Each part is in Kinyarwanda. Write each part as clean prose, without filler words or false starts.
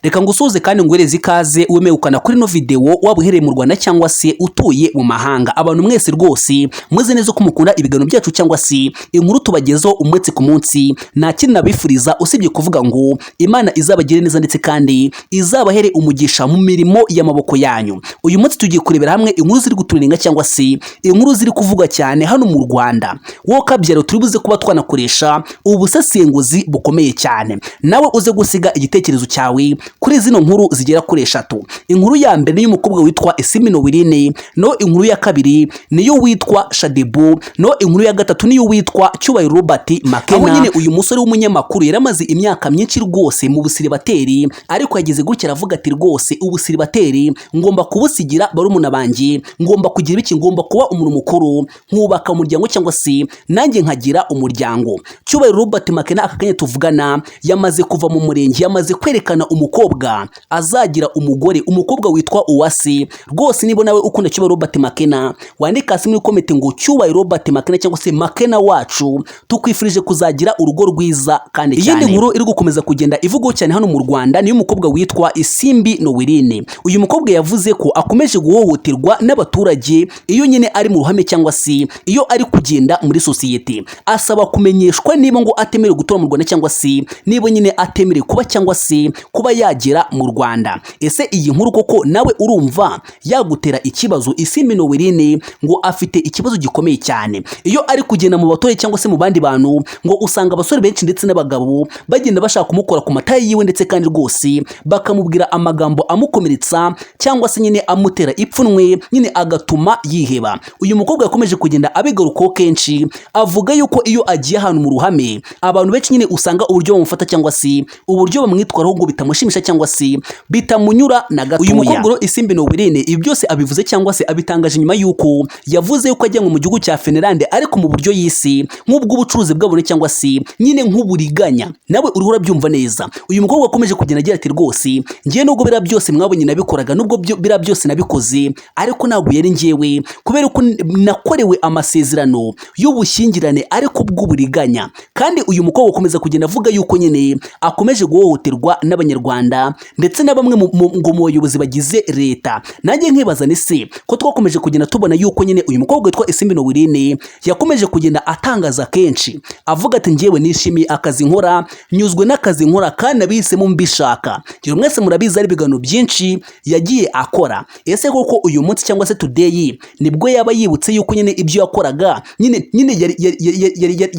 Reka ngusuhuze kandi nguhereze ikaze wemeye kuri ino video, waba uherereye mu Rwanda cyangwa se utuye mu mahanga. Abantu mwese rwose muzi neza ko mukunda ibiganiro byacu cyangwa se inkuru tubagezaho umunsi ku munsi, nta kindi nabifuriza usibye kuvuga ngo Imana izabagire neza ndetse kandi izabahere umugisha mu mirimo y'amaboko yanyu. Uyu munsi tugiye kurebera hamwe inkuru ziri gutrendinga cyangwa se inkuru ziri kuvugwa cyane hano mu Rwanda. Wowe kabyaro, turi buze kuba twanakoresha ubusesenguzi bukomeye cyane, nawe uze gusiga igitekerezo cyawe kuri zino nkuru zigera kuri eshatu. Inkuru ya mbere ni y'umukobwa witwa Isimbi Noeline, no inkuru ya kabiri niyo witwa Shaddyboo, no inkuru ya gatatu niyo witwa Cyubahiro Robert Makena. Aho nyine uyu musore w'umunyamakuru yaramaze imyaka myinshi rwose mu busiribateri, ariko yageze gutya aravuga ati: "Rwose ubusiribateri ngomba kubusigira barumuna banjye, ngomba kugira ibiki, ngomba kuba umuntu mukuru, nkubaka umuryango cyangwa se nanjye nkagira umuryango." Cyubahiro Robert Makena aka kanya tuvugana yamaze kuva mu murenge, yamaze kwerekana umukobwa azagira umugore, umukobwa witwa Uwase. Rwose niba nawe ukunda Cyubahiro Robert Makena, wandika hasi muri comment ngo "Cyubahiro Robert Makena" cyangwa se "Makena wacu, tukwifurije kuzagira urugo rwiza kandi cyane". Iyindi nkuru iri gukomeza kugenda ivugwaho cyane hano mu Rwanda niyo umukobwa witwa Isimbi Noeline. Uyu mukobwa yavuze ko akomeje guhohoterwa n'abaturage iyo nyine ari mu ruhame cyangwa se iyo ari kugenda muri sosiyete. Asaba kumenyeshwa niba ngo atemerewe gutura mu Rwanda cyangwa se niba nyine atemerewe kuba cyangwa se kuba yagera mu Rwanda. Ese iyi nkuru koko nawe urumva yagutera ikibazo? Isimbi Noeline ngo afite ikibazo gikomeye cyane. Iyo ari kugenda mu baturage cyangwa se mu bandi bantu, ngo usanga abasore benshi ndetse n'abagabo bagenda bashaka kumukora ku matayi yiwe, ndetse kandi rwose bakamubwira amagambo amukomeretsa cyangwa se nyine amutera ipfunwe, nyine agatuma yiheba. Uyu mukobwa yakomeje kugenda abigarukaho kenshi, avuga yuko iyo agiye ahantu mu ruhame, abantu benshi nyine usanga uburyo bamufata cyangwa se uburyo bamwitwaraho ngo bitamushimisha cyangwa se bitamunyura na gatoya. Uyu mukobwa rero Isimbi Noeline ibi byose abivuze cyangwa se abitangaje nyuma yuko yavuze yuko ajyanwe mu gihugu cya Finland, ariko mu buryo yise nk'ubw'ubucuruzi bw'abantu cyangwa se nyine nk'uburiganya. Nawe uriho urabyumva neza. Uyu mukobwa akomeje kugenda agira ati: "Rwose ngewe nubwo biriya byose mwabonye nabikoraga, nubwo biriya byose nabikoze, ariko ntabwo yari ngewe, kubera ko nakorewe amasezerano y'ubushyingirane ariko bw'uburiganya." Kandi uyu mukobwa akomeza kugenda avuga yuko nyine akomeje guhohoterwa n'Abanyarwanda ndetse na bamwe ngo mu bayobozi bagize leta. Nanjye nkibaza ni se ko twakomeje kugenda tubona yuko nyine uyu mukobwa witwa Isimbi Noeline yakomeje kugenda atangaza kenshi avuga ati: "Njyewe nishimiye akazi nkora, nyuzwe n'akazi nkora kandi nabihisemo mbishaka." Ngira mwese murabizi, ari ibiganiro byinshi yagiye akora. Ese koko uyu munsi cyangwa se today nibwo yaba yibutse yuko nyine ibyo yakoraga nyine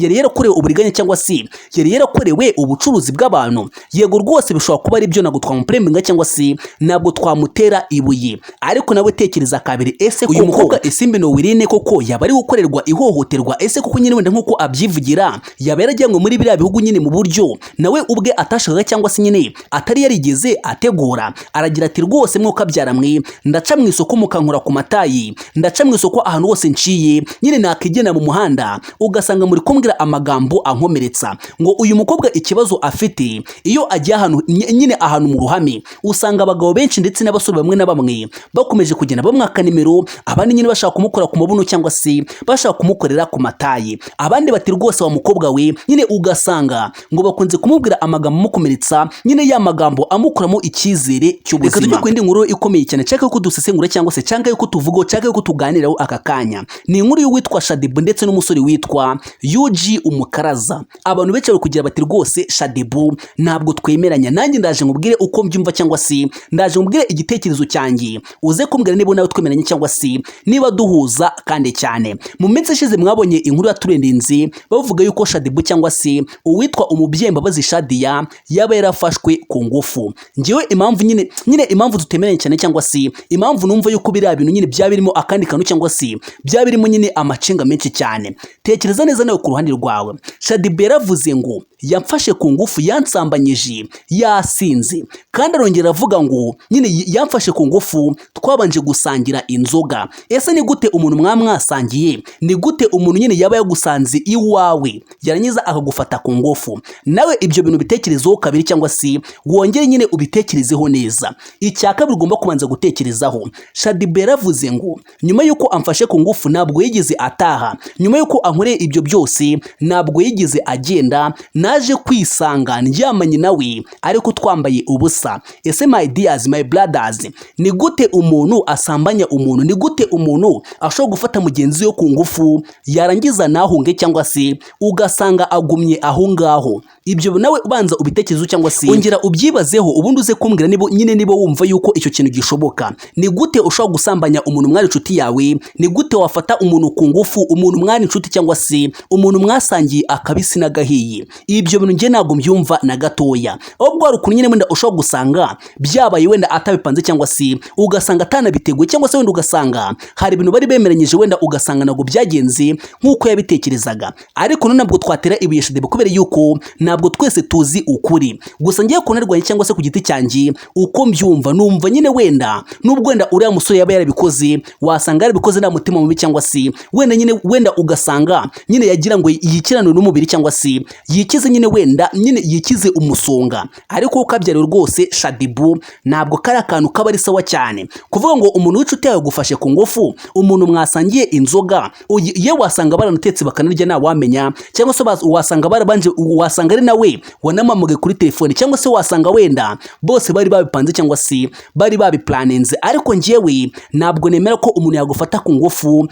yari yarakorewe uburiganya cyangwa se yari yarakorewe ubucuruzi bw'abantu? Yego rwose bishobora kuba ari byo, ntabwo twamupureminga cyangwa se ntabwo twamutera ibuye, ariko nawe tekereza kabiri. Ese uyu mukobwa Isimbi Noeline koko yaba ari gukorerwa ihohoterwa? Ese koko nyine wenda nk'uko abyivugira yaba yarajyanywe muri biriya bihugu nyine mu buryo nawe ubwe atashakaga cyangwa se nyine atari yarigeze ategura? Aragira ati: "Rwose mwuka mwe, ndaca mu isoko mukankura ku matayi, ndaca mu isoko, ahantu hose nciye nyine nakigena mu muhanda ugasanga muri kumbwira amagambo ankomeretsa." Ngo uyu mukobwa ikibazo afite, iyo agiye ahantu nyine ahantu mu ruhame, usanga abagabo benshi ndetse n'abasore bamwe na bamwe bakomeje kugenda bamwaka nimero, abandi nyine bashaka kumukora ku mabuno cyangwa se bashaka kumukorera ku matayi, abandi bati: "Rwose wa mukobwa we." Nyine ugasanga ngo bakunze kumubwira amagambo amukomeretsa, nyine ya magambo amukuramo icyizere cy'ubuzima. Reka tujye ku yindi nkuru ikomeye cyane nshaka ko dusesengura cyangwa se cyangwa yuko tuvugaho cyangwa yuko tuganiraho aka kanya. Ni inkuru y'uwitwa Shaddyboo ndetse n'umusore witwa UG Umukaraza. Abantu benshi bari kugira bati: "Rwose Shaddyboo ntabwo twemeranya." Nanjye ndaje nkubwire uko mbyumva cyangwa se ndaje nkubwire igitekerezo cyanjye, uze kumbwira niba nawe twemeranya cyangwa se niba duhuza kandi cyane. Mu minsi ishize mwabonye inkuru ya trendinze bavuga yuko Shaddyboo cyangwa se uwitwa umubyeyi Mbabazi Shadia yaba yarafashwe ku ngufu. Ngewe impamvu nyine impamvu tutemeranya cyane cyangwa se impamvu numva yuko biriya bintu nyine byaba birimo akandi kantu cyangwa se byaba birimo nyine amacenga menshi cyane, tekereza neza nawe ku ruhande rwawe. Shaddyboo yaravuze ngo yamfashe ku ngufu, yansambanyije yasinze, kandi arongera avuga ngo nyine yamfashe ku ngufu twabanje gusangira inzoga. Ese ni gute umuntu mwaba mwasangiye, ni gute umuntu nyine yaba yagusanze iwawe yarangiza akagufata ku ngufu? Nawe ibyo bintu bitekerezeho kabiri cyangwa se wongere nyine ubitekerezeho neza. Icya kabiri ugomba kubanza gutekerezaho, Shaddyboo yaravuze ngo nyuma y'uko amfashe ku ngufu ntabwo yigeze ataha, nyuma y'uko ankoreye ibyo byose ntabwo yigeze agenda, naje kwisanga ndyamanye nawe ariko twambaye. yambaye ubusa. Ese my dears, my brothers, ni gute umuntu asambanya umuntu? Ni gute umuntu ashobora gufata mugenzi we ku ngufu, yarangiza ntahunge, cyangwa se ugasanga agumye aho ngaho? Ibyo nawe ubanza ubitekerezo cyangwa se ongera ubyibazeho, ubundi uze kumbwira niba nyine niba wumva yuko icyo kintu gishoboka. Ni gute ushobora gusambanya umuntu mwari inshuti yawe? Ni gute wafata umuntu ku ngufu, umuntu mwari inshuti cyangwa se umuntu mwasangiye akabisi n'agahiye? Ibyo bintu njye ntabwo mbyumva na gatoya. Ahubwo hari ukuntu nyine wenda ushobora gusanga byabaye wenda atabipanze, cyangwa se ugasanga atanabiteguye, cyangwa se wenda ugasanga hari ibintu bari bemeranyije, wenda ugasanga ntabwo byagenze nk'uko yabitekerezaga. Ariko ntabwo twatera ibuye Shaddyboo, kubera yuko ntabwo twese tuzi ukuri. Gusa ngiye kunarwanya cyangwa se ku giti cyanjye uko mbyumva, numva nyine wenda nubwo wenda uriya musore yaba yarabikoze, wasanga yarabikoze nta mutima mubi, cyangwa se wenda nyine wenda ugasanga nyine yagira ngo yikiranure n'umubiri, cyangwa se yikize nyine wenda nyine yikize umusonga. Ariko ukabyariwe rwose Shaddyboo, ntabwo kari akantu kaba ari sawa cyane kuvuga ngo umuntu w'inshuti yawe agufashe ku ngufu, umuntu mwasangiye inzoga. Ye wasanga baranatetse bakanarya, ntawamenya, cyangwa se wasanga barabanje, wasanga ari nawe wanamuhamagaye kuri telefone, cyangwa se wasanga wenda bose bari babipanze cyangwa se bari babiplaninze. Ariko njyewe ntabwo nemera ko umuntu yagufata ku ngufu,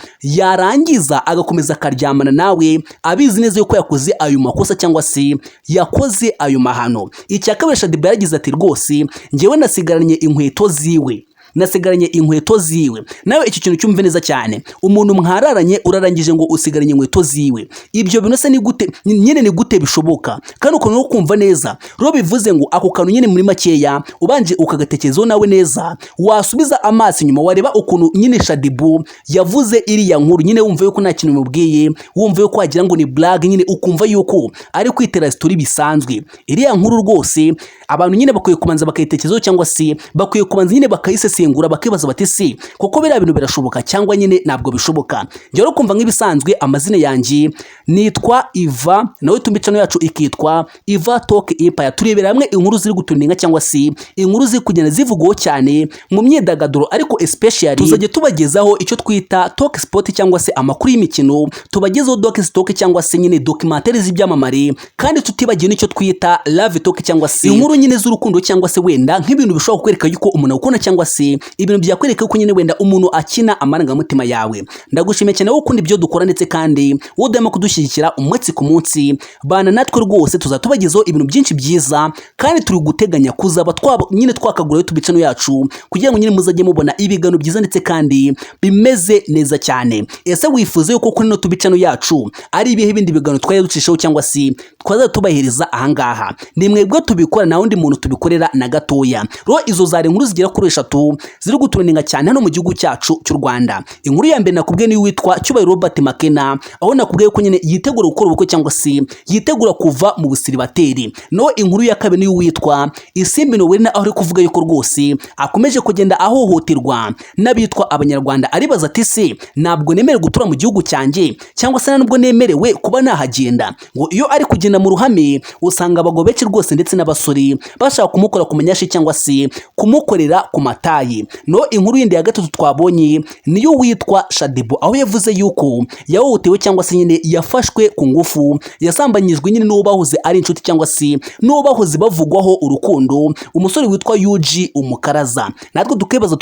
yarangiza agakomeza akaryamana nawe abizi neza yuko yakoze ayo makosa cyangwa se yakoze ayo mahano. Icya kabiri, Shaddyboo yaragize ati: "Rwose njyewe nasigaranye inkweto ziwe, nasigaranye inkweto ziwe." Nawe icyo kintu cyumve neza cyane. Umuntu mwararanye, urarangije ngo usigaranye inkweto ziwe. Ibyo bintu se ni gute nyine, ni gute bishoboka? Kandi ukuntu no kumva neza rero, bivuze ngo ako kantu nyine muri makeya ubanje ukagatekerezaho nawe neza, wasubiza amaso inyuma, wareba ukuntu nyine Shaddyboo yavuze iriya nkuru, nyine wumva yuko nta kintu bimubwiye, wumva yuko wagira ngo ni blague nyine, ukumva yuko ari kwitera story bisanzwe. Iriya nkuru rwose abantu nyine bakwiye kubanza bakayitekerezaho, cyangwa se bakwiye kubanza nyine bakayisesengura, bakibaza bati: "Si kuko biriya bintu birashoboka cyangwa nyine ntabwo bishoboka?" Njye rero kumva nk'ibisanzwe, amazina yanjye nitwa Iva, nawe tumbi channel yacu ikitwa Iva Talk Empire. Turebera hamwe inkuru ziri gutrendinga cyangwa se inkuru ziri kugenda zivugwaho cyane mu myidagaduro, ariko especially tuzajya tubagezaho icyo twita talk sport cyangwa se amakuru y'imikino, tubagezeho doc stock cyangwa se nyine documentaire z'ibyamamare, kandi tutibagiwe n'icyo twita love talk cyangwa se inkuru nyine z'urukundo, cyangwa se wenda nk'ibintu bishobora kukwereka yuko umuntu akukunda, cyangwa se ibintu byakwereka yuko nyine wenda umuntu akina amarangamutima yawe. Ndagushimiye cyane wowe ukunda ibyo dukora, ndetse kandi wowe udahema kudushyigikira umunsi ku munsi. Bana natwe rwose, tuzaba tubagezaho ibintu byinshi byiza, kandi turi guteganya kuzaba twaba nyine twakagura YouTube channel yacu kugira ngo nyine muzajye mubona ibiganiro byiza ndetse kandi bimeze neza cyane. Ese wifuza yuko kuri ino YouTube channel yacu ari ibihe bindi biganiro twajya ducishaho cyangwa se twazajya tubaheriza ahangaha? Ni mwebwe tubikora, nta wundi muntu tubikorera na gatoya. Rero izo zari inkuru zigera kuri eshatu ziri gutrendinga cyane hano mu gihugu cyacu cy'u Rwanda. Inkuru ya mbere nakubwiye niyo witwa Cyubahiro Robert Makena, aho nakubwiye ko nyine yitegura gukora ubukwe cyangwa se yitegura kuva mu busiribateri. No inkuru ya kabiri niyo witwa Isimbi Noeline, aho ari kuvuga yuko rwose akomeje kugenda ahohoterwa n'abitwa Abanyarwanda. Aribaza ati: "Se ntabwo nemerewe gutura mu gihugu cyanjye, cyangwa se nubwo nemerewe kuba nahagenda?" Ngo iyo ari kugenda mu ruhame usanga abagabo benshi rwose ndetse n'abasore bashaka kumukora ku manyashi cyangwa se kumukorera ku matayi. No inkuru yindi ya gatatu twabonye niyo witwa Shaddyboo, aho yavuze yuko yahohotewe cyangwa se nyine yafashwe ku ngufu, yasambanyijwe nyine n'uwo bahoze ari inshuti cyangwa se n'uwo bahoze bavugwaho urukundo, umusore witwa Yuji Umukaraza. Natwe tukibaza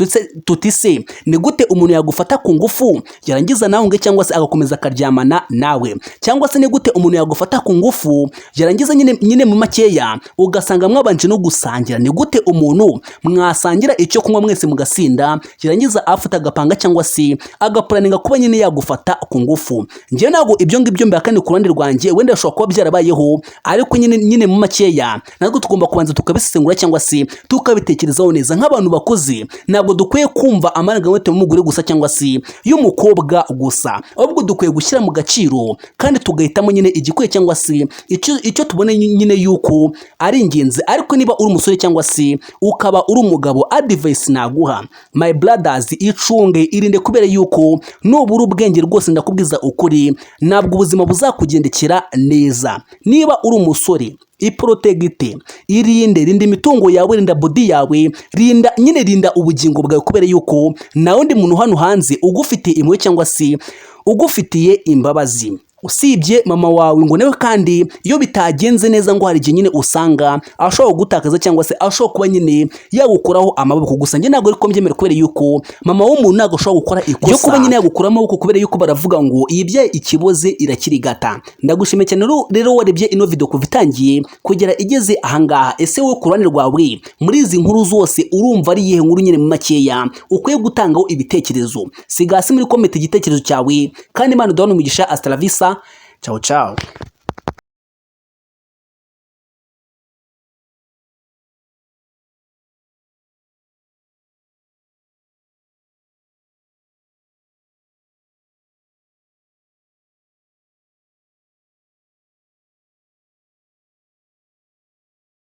tuti: "Se ni gute umuntu yagufata ku ngufu, yarangiza nawe ngo cyangwa se agakomeza akaryamana nawe? Cyangwa se ni gute umuntu yagufata ku ngufu, yarangiza nyine mu makeya ugasanga mwabanje no gusangira? Ni gute umuntu mwasangira icyo kunywa mwese mugasinda, yarangiza afata agapanga cyangwa se agaplaninga kuba nyine yagufata ku ngufu?" Njyewe ntabwo ibyo ngibyo mbihakane ku ruhande rwanjye, wenda bishobora kuba byarabayeho, ariko nyine mu makeya natwe tugomba kubanza tukabisesengura cyangwa se tukabitekerezaho neza nk'abantu bakuze. Ntabwo dukwiye kumva amarangamutima y'umugore gusa cyangwa se y'umukobwa gusa, ahubwo dukwiye gushyira mu gaciro kandi tugahitamo nyine igikwiye cyangwa se icyo tubona nyine yuko ari ingenzi. Ariko niba uri umusore cyangwa se ukaba uri umugabo, advice naguha, my brothers, icunge, irinde, kubera yuko nubura ubwenge rwose, ndakubwiza ukuri, ntabwo ubuzima buzakugendekera neza. Niba uri umusore, iprotecte, irinde, rinda imitungo yawe, rinda body yawe, rinda nyine, rinda ubugingo bwawe, kubera yuko nta wundi muntu hano hanze ugufitiye impuhwe cyangwa se ugufitiye imbabazi. Usibye mama wawe, ngo nawe kandi iyo bitagenze neza, ngo hari igihe nyine usanga ashobora kugutakaza cyangwa se ashobora kuba nyine yagukuraho amaboko. Gusa njye ntabwo ariko mbyemera, kubera yuko mama w'umuntu ntabwo ashobora gukora ikosa ryo kuba nyine yagukuraho amaboko, kubera yuko baravuga ngo iyibyaye ikiboze irakirigata. Ndagushimiye cyane rero warebye ino video kuva itangiye kugera igeze ahangaha. Ese wowe ku ruhande rwawe, muri izi nkuru zose, urumva ari iyihe nkuru nyine mu makeya ukwiye gutangaho ibitekerezo? Siga hasi muri comment igitekerezo cyawe, kandi Imana iduhane umugisha. Hasta la vista, ciao ciao.